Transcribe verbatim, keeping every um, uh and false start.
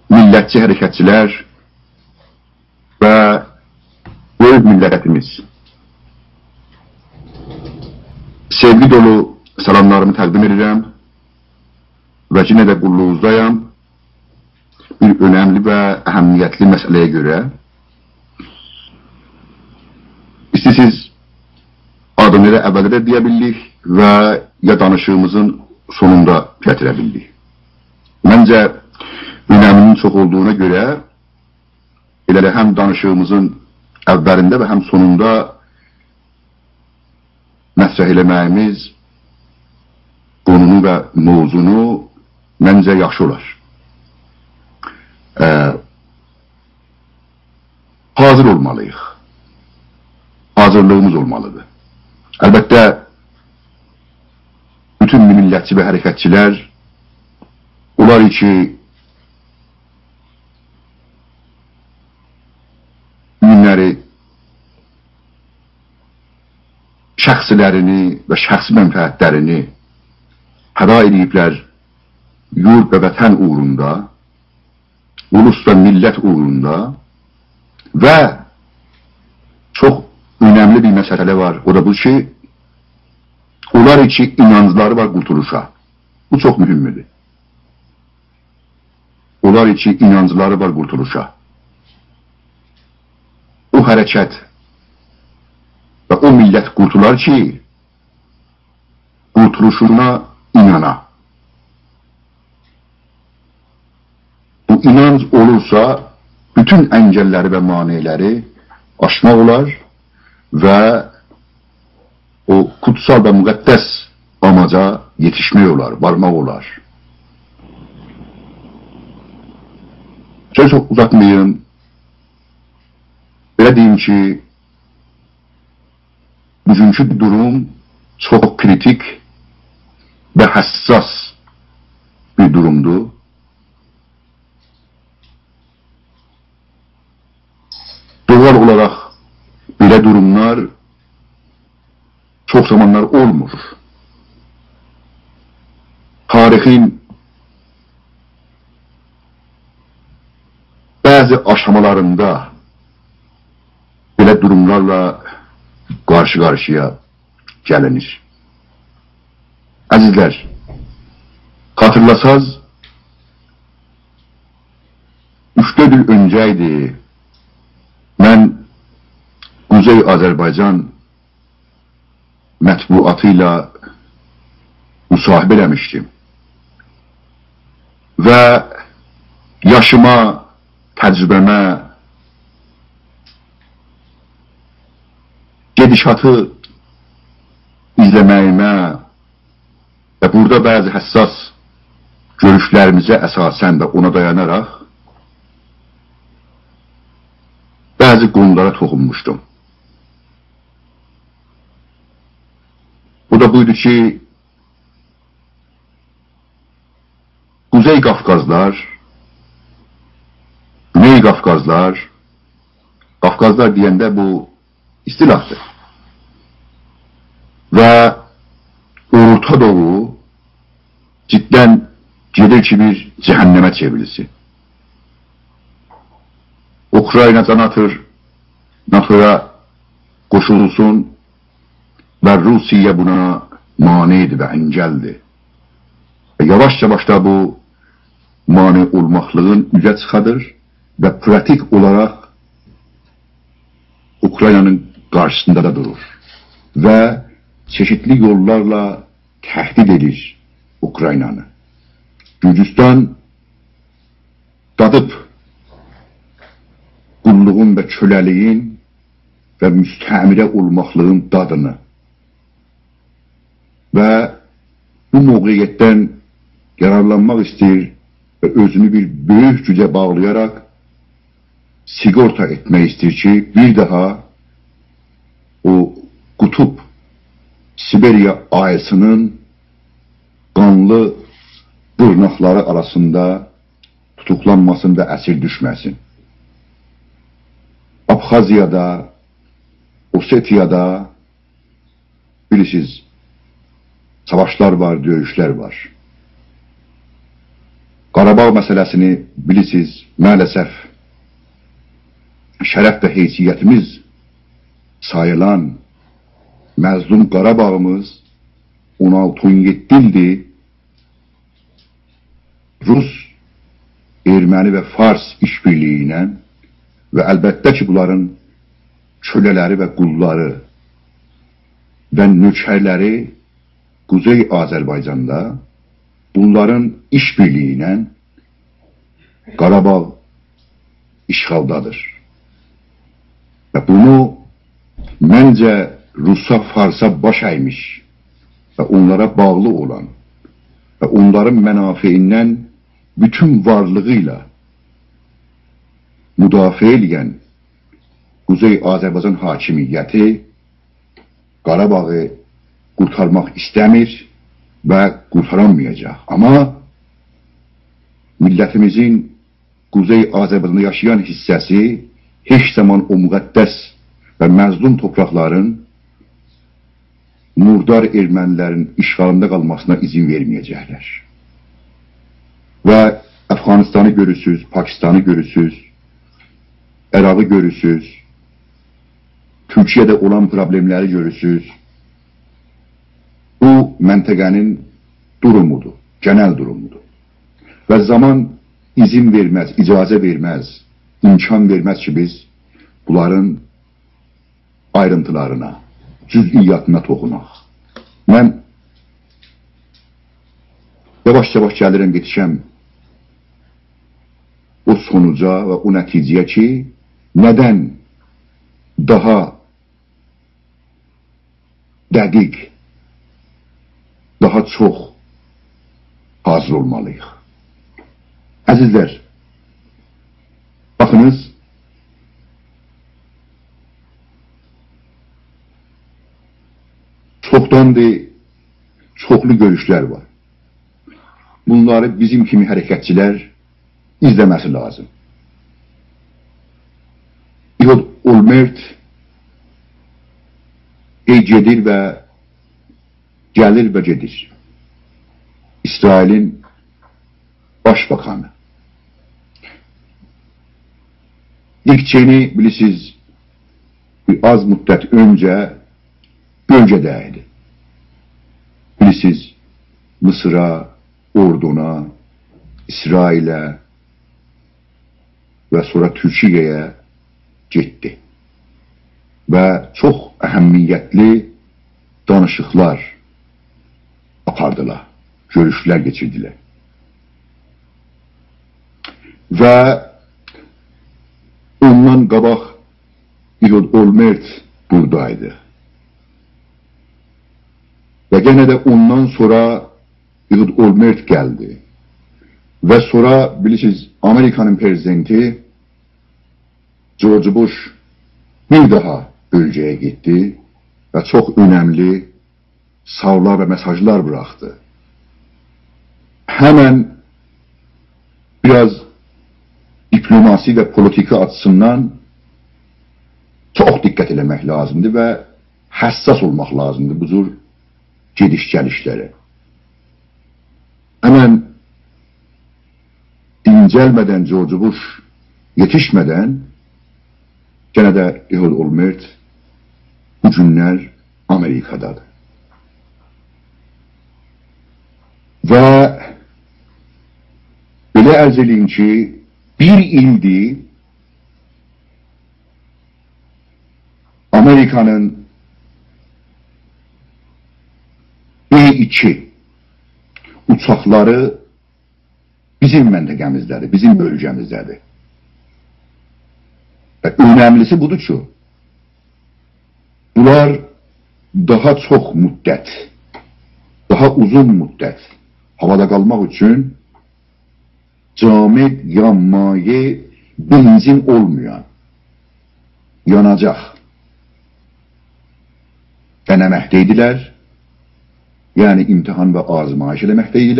میللتچی حرکتچیلر و بؤیوک میللتیمیز، سئوگی دولو سلاملاریمی تقدیم ائدیرم و یئنه ده قوللوغونوزدایام بیر اؤنملی و اهمیتلی مسئله‌یه گؤره. ایسته‌ییرسینیز آدینی ائله اولده ده دئیه بیلیریک و یا دانیشیغیمیزین سونوندا گتیره بیلیریک. منجه، اؤنمینین چوخ اولدوغونا گؤره ائله هم دانیشیغیمیزین اولینده و هم سونوندا مطرح ائله‌مه‌ییمیز قونونو و موضوعنو منجه یاخشی اولار. اه، حاضر اولمالی‌ییق. حاضرلیغیمیز اولمالیدیر. البته، بوتون میللتچی و حرکتچیلر، اونلار کی، بو گونلری شخصی‌لرینی و شخصی منفعت‌لرینی فدا ائدیبلر یورد و وطن اوغروندا، اولوس و میللت اوغروندا و چوخ اؤنملی بیر مسئله وار. او دا بو کی، اونلار کی، اینانجلاری وار قورتولوشا. بو چوخ مهمدور. اونلار کی، اینانجلاری وار قورتولوشا. او حرکت و او میللت قورتولار کی، قورتولوشونا اینانا. بو اینانج اولورسا، بوتون انگل‌لری و مانع‌لری آشماق اولار و او قوتسال و مقدس آماجا یئتیشمک اولار، وارماق اولار. سؤز چوخ اوزاتماییم. بئله دئییم کی، بوگونکو دوروم چوخ کریتیک و حساس بیر دورومدور. دوغال اولاراق بئله دوروملار چوخ زامانلار اولمور. تاریخین بعضی آشامالاریندا بئله دوروملارلا قارشی-قارشییا گلینیر. عزیزلر، خاطیرلاساز، اوچ-دؤرد ایل اؤنجه ایدی، من قوزئی آذربایجان مطبوعاتی ایله مصاحبه ائله‌میشدیم و یاشیما، تجربه‌مه، گئدیشاتی ایزله‌مه‌ییمه و بورادا بعضی حساس گؤروشلریمیزه اساساً و اونا دایاناراق بعضی قونولارا توخونموشدوم. بو دا بویدو کی، قوزئی قافقازلار، گونئی قافقازلار، قافقازلار دئینده بو اصطلاحدیر. و اورتا دوغو جداً گئدیر کی، بیر جهنمه چئوریلسین. اوکراینا جان آتیر، ناتویا قوشولسون و روسیه بونا مانعدیر و انگلدیر. و یاواش-یاواش دا بو مانع اولماقلیغین اوزه چیخادیر و پراتیک اولاراق اوکراینانین قارشیسیندا دا دورور و چئشیتلی یوللارلا تهدید ائدیر اوکراینانی. گورجوستان دادیب قوللوغون و کؤله‌لیگین و مستعمره اولماقلیغین دادینی و بو موقعیتدن یارارلانماق ایسته‌ییر و اؤزونو بیر بؤیوک گوجه باغلایاراق سیگورتا ائتمک ایسته‌ییر کی، بیر داها او قطب سیبریا آییسینین قانلی دیرناقلاری آراسیندا توتوقلانماسین و اسیر دوشمه‌سین. آبخازیادا، اوستیادا، بیلیرسینیز، ساواشلار وار، دؤیوشلر وار. قاراباغ مسئله‌سینی بیلیرسینیز، مع‌الاسف شرف و حیثیتیمیز ساییلان مظلوم قاراباغیمیز اون آلتی، اون یئددی ایلدیر روس، ارمنی و فارس ایش‌بیرلیگی ایله و البته کی، بونلارین کؤله‌لری و قوللاری و نؤکرلری قوزئی آذربایجاندا، بونلارین ایش‌بیرلیگی ایله قاراباغ اشغالدادیر. و بونو منجه روسا، فارسا باش ایمیش و اونلارا باغلی اولان و اونلارین منافعیندن بوتون وارلیغی ایله مدافعه ائله‌ین قوزئی آذربایجان حاکمیتی قاراباغی قورتارماق ایسته‌میر و قورتارانمایاجاق. آمما میللتیمیزین قوزئی آذربایجاندا یاشایان حیصه‌سی هئچ زامان او مقدس و مظلوم تورپاقلارین موردار ارمنی‌لرین اشغالیندا قالماسینا اذن وئرمه‌یه‌جکلر. و افغانستانی گؤرورسوز، پاکستانی گؤرورسوز، عراقی گؤرورسوز، تورکیه‌ده اولان پروبلئملری گؤرورسوز. بو منطقه‌نین دورومودور، گئنل دورومودور. و زامان اذن وئرمز، اجازه وئرمز، امکان وئرمز کی، بیز بونلارین آیرینتیلارینا، جزئیاتینا توخوناق. من یاواش-یاواش گلیرم، یئتیشم او سونوجا و او نتیجه‌یه کی، ندن داها دقیق، داها چوخ حاضیر اولمالی‌ییق. عزیزلر، باخینیز، چوخداندیر چوخلو گؤروشلر وار. بونلاری بیزیم کیمی حرکتچی‌لر ایزله‌مه‌سی لازیم. ایهود اولمرت، ای، گئدیر و گلیر و گئدیر. اسرائیلین باشباکانی. دیک چینی، بیلیرسینیز، بیر آز مدت اؤنجه بؤلگه‌ده ایدی. بیلیرسینیز، مصره، اردنه، اسرائیله و سونرا تورکیه‌یه گئتدی. و چوخ اهمیتلی دانیشیقلار آپاردیلار، گؤروشلر کئچیردیلر. و اوندان قاباق ایهود اولمرت بورادایدی. و یئنه ده اوندان سونرا ایهود اولمرت گلدی. و سونرا، بیلیرسینیز، آمریکانین پرزیدنتی جورج بوش بیر داها بؤلگه‌یه گئتدی و چوخ اؤنملی ساغلار و مئساژلار بوراخدی. همن بیر آز دیپلوماسی و پولیتیکا آچیسیندان چوخ دقت ائله‌مک لازیمدیر و حساس اولماق لازیمدیر بو جور گئدیش-گلیشلره. همن دینجلمه‌دن، جورج بوش یئتیشمه‌دن یئنه ده ایهود اولمرت بو گونلر آمریکادادیر. و بئله عرض ائله‌ییم کی، بیر ایلدیر آمریکانین بی ایکی اوچاقلاری بیزیم منطقه‌میزده‌دیر، بیزیم بؤلگه‌میزده‌دیر. و اؤنملیسی بودور کی، بونلار داها چوخ مدت، داها اوزون مدت هاوادا قالماق اوچون جامد یا مایع بنزین اولمایان، یاناجاق دنه‌مکده ایدیلر. یعنی امتحان و آزمایش ائله‌مکده ایدیلر.